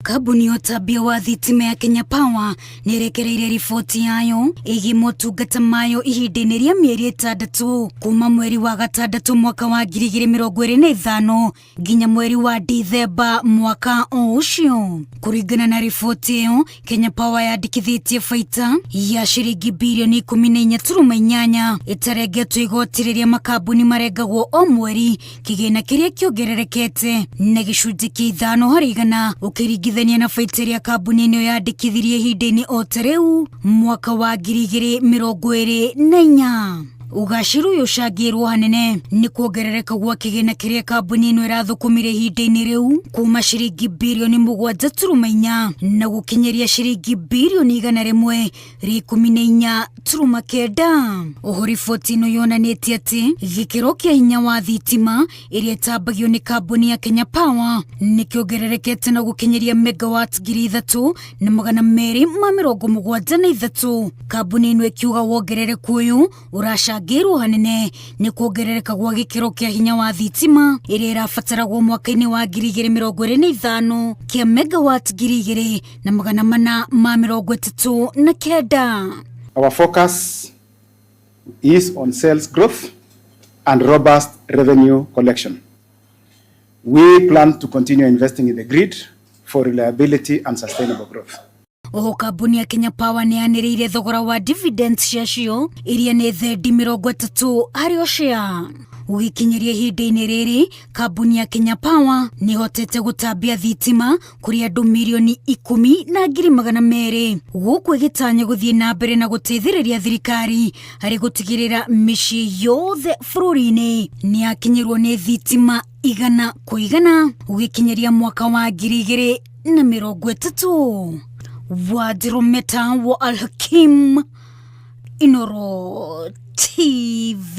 Kambuni ya ũtambia wa thitima ya Kenya Power nĩ ĩrekereirie riboti yayo ĩgiĩ motungata mayo ihinda-inĩ rĩa mĩeri ĩtandatũ kuma mweri wa gatandatũ mwaka wa 2025 nginya mweri wa Dithemba mwaka o ũcio. Kũringana na riboti ĩyo, Kenya Power yandĩkithĩtie baita ya ciringi birioni 14.8 ĩtarengetwo igoti rĩrĩa makambuni marengagwo o mweri, kĩgĩna kĩrĩa kĩongererekete na gĩcunjĩ kĩa 5% ũkĩringithania na baita ĩrĩa kambuni ĩno yandĩkithirie ihinda-inĩ o ta rĩu mwaka wa 2024. Ũgacĩru ũyũ ũcangĩirwo hanene nĩ kuongerereka gwa kĩgĩna kĩrĩa kambuni ĩno ĩrathũkũmire ihinda-inĩ rĩu kuma ciringi birioni 7.4 na gũkinyĩria ciringi birioni 114.9. Oho riboti ĩno yonanĩtie atĩ gĩkĩro kĩa hinya wa thitima ĩrĩa ĩtambagio nĩ kambuni ya Kenya Power nĩ kĩongererekete na gũkinyĩria megawatt 3273. Kambuni ĩno ĩkiuga wongerereku ũyũ ũracangĩirwo hanene nĩ kuongerereka gwa gĩkĩro kĩa hinya wa thitima ĩrĩa ĩrabataragwo mwaka-inĩ wa 2025 kĩa megawatt 2439. Our focus is on sales growth and robust revenue collection. We plan to continue investing in the grid for reliability and sustainable growth. Oho kambuni ya Kenya Power nĩ yanĩrĩire thogora wa dividends ciacio iria nĩ thendi 30 harĩ o share. Gũgĩkinyĩria ihinda-inĩ rĩrĩ, kambuni ya Kenya Power nĩ ĩhotete gũtambia thitima kũrĩ andũ 10,200,000, gũkũ ĩgĩtanya gũthiĩ na mbere na gũteithĩrĩria thirikari harĩ gũtigĩrĩra mĩciĩ yothe bũrũri-inĩ nĩ yakinyĩrwo nĩ thitima 100% gũgĩkinyĩria mwaka wa 2030. Wadirometa wa Alhakim, Inoro TV.